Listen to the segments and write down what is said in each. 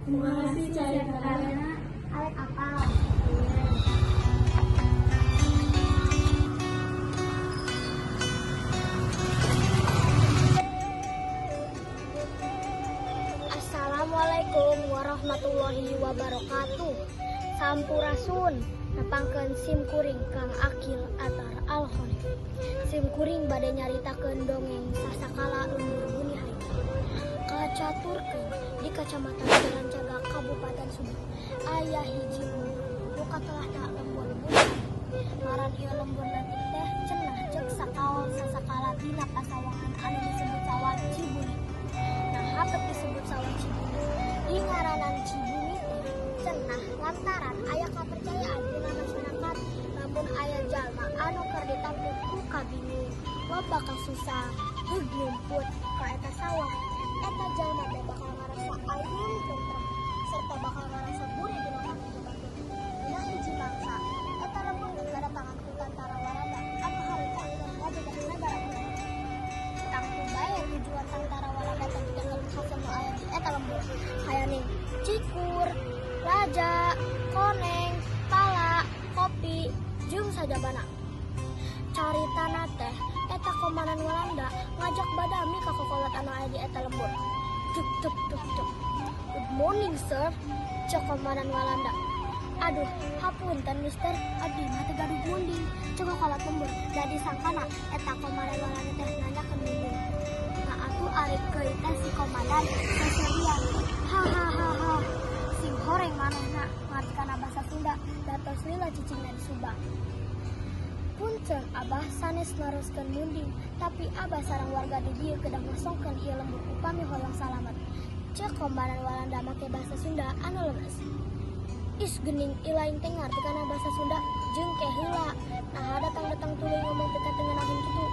Terima kasih caritana. Arek apal. Assalamualaikum warahmatullahi wabarakatuh. Sampurasun, nepangkeun sim kuring Kang Akil Atar Al Kholif. Sim kuring bade nyaritakeun dongeng sasakala lembur buni hayu. Kacaturkeun di Kacamatan Jalancagak, Kabupaten Subang. Aya hiji lembur nu katelahna lembur buni hayu. Ngaran ieu lembur leutik teh cenah ceuk sakaol sasakala dina pasawahan anu disebut sawah Cibuni. Naha bet disebut sawah Cibuni? Di ngaranan Cibuni teh cenah lantaran aya kapercayaan dina masyarakat lamun aya jalma anu keur ditampuk ku kabingung, loba kasusah, heug nyumput ka eta sawah. Eta jalma teh bakal ngarasa ayem tentrem serta bakal ngarasa gurih dina kahidupan. Dina hiji mangsa, eta lembur teh kadatangan ku tantara Walanda anu harita keur ngajajah nagara urang. Tangtu bae tujuan tantara Walanda teh pikeun hasil nu aya di eta lembur. Hayaning cikur, raja, koneng, pala, kopi, jeung sajabana. Caritana teh eta komandan Walanda ngajak badami ka kokolot anu aya di eta lembur. Tuk tuk tuk tuk. Good morning, sir, cek komandan Walanda. Aduh, hapunten mister, abdi mah teu gaduh munding, cek kokolot lembur. Jadi sangkana eta komandan Walanda teh nanyakeun munding. Nah atuh ari keui teh si komandan seserian. Ha ha ha ha. Sing horeng manehna ngarti kana basa Sunda, da tos lila cicingna di Subang. Punten abah sanes naroskeun munding, tapi abah sareng warga di dieu kedah ngosongkeun ieu lembur upami hoyong salamet. Ceuk komandan Walanda make basa Sunda anu lemes. Is geuning ilaing teh ngarti kana basa Sunda jeung ke heula. Naha datang-datang tuluy ngomong teu katengenaheun kitu.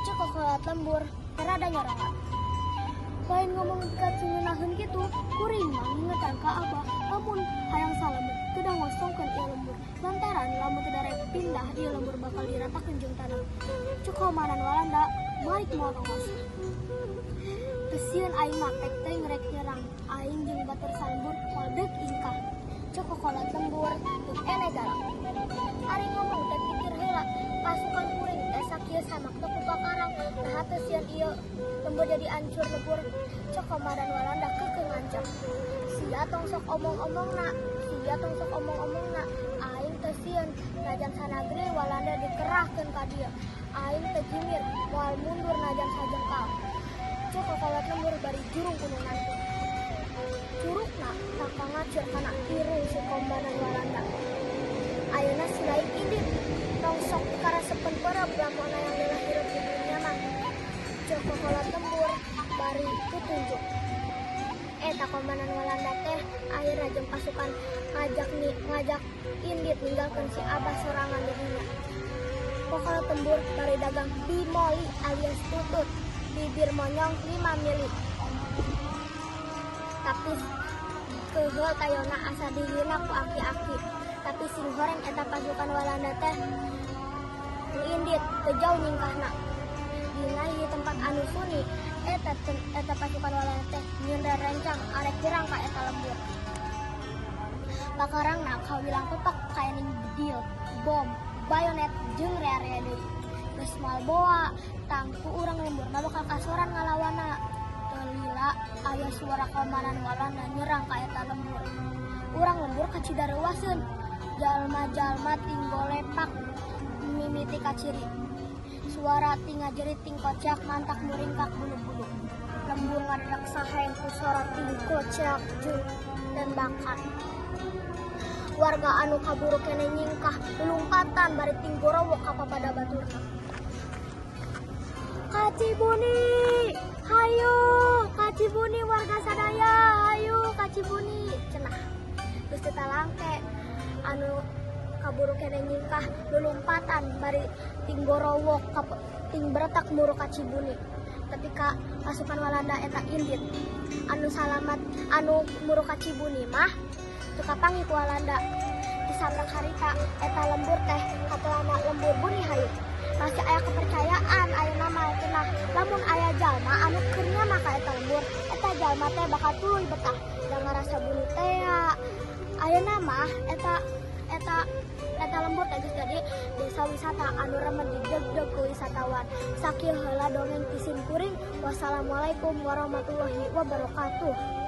Ceuk kokolot lembur rada nyorongot. Lain ngomong katengenaheun kitu, kuring mah ngingetan ka abah lamun hayang salamet kedah ngosongkeun ieu lembur. Lantaran lamun teu darek pindah ieu lembur bakal diratakeun jeung tanah. Ceuk komandan Walanda balik moal nongos. Teu sieun aing mah pek teuing rek nyerang aing jeung batur salembur moal deuk ingkah. Ceuk kokolot lembur teu ene galak. Ari ngomong teh pikir heula, pasukan kuring teh sakieu samak teu kupakarang. Naha teu sieun ieu lembur jadi ancur lebur. Ceuk komandan Walanda keukeuh ngancam. Sia tong sok omong-omongna, sia tong sok omong-omongna. Aing teu sieun najan sanagri Walanda dikerahkeun ka dieu. Aing teu jimir moal mundur najan sajengkal. Ceuk kokolot lembur bari jurung kuno nantun. Curugna tangka ngaceur kana irung si komandan Walanda. Ayeuna si lain indit, tong sok dikarasepeun peureub lamun hayang leulah hirup di dunia mah. Ceuk kokolot lembur bari tutunjuk. Eta komandan Walanda teh akhirna jeung pasukan ngajak indit ninggalkeun si abah sorangan di dinya. Kokolot lembur bari dagang bimoli alias tutut, bibir monyong 5 mili. Tapi keheul tayona asa dihina ku aki-aki. Tapi sing horeng eta pasukan Walanda teh indit teu jauh nyingkahna. Dina ieu tempat anu sunyi eta pasukan Walanda teh nyieun rerencang arek nyerang ka eta lembur. Pakarangna kawilang pepak kaening bedil, bom, bayonet jeung rea-rea deui. Geus moal boa, tangtu urang lembur mah bakal kasoran ngalawanna. Teu lila aya suara komandan Walanda nyerang ka eta lembur. Urang lembur kacida reuaseun. Jalma-jalma tinggolepak mimiti kaciri. Suara ting ngajerit ting kocak mantak muringkak bulu-bulu. Lembur ngadedak saheng ku sora ting kocak jeung tembakan. Warga anu kaburu kene nyingkah lulumpatan bari ting gorowok ka papada baturna. Kacibuni, hayu, kacibuni warga sadaya, hayu kacibuni, cenah. Geus teu talangke anu kaburu kene nyingkah lulumpatan bari ting gorowok ting beretak muru kacibuni. Tapi ka pasukan Walanda eta indit. Anu salamat anu muru kacibuni mah teu kapanggih ku Walanda. Disabrak harita eta lembur teh katelana lembur buni hayu. Masih aya kepercayaan ayeuna mah cenah lamun aya jalma anu keur nyama ka eta lembur, eta jalma teh bakal tuluy betah. Da ngarasa bunuh teh. Ayeuna mah eta eta lembur teh geus jadi desa wisata anu remen didegdeg ku wisatawan. Sakieu heula dongeng ti sim kuring. Wassalamualaikum warahmatullahi wabarakatuh.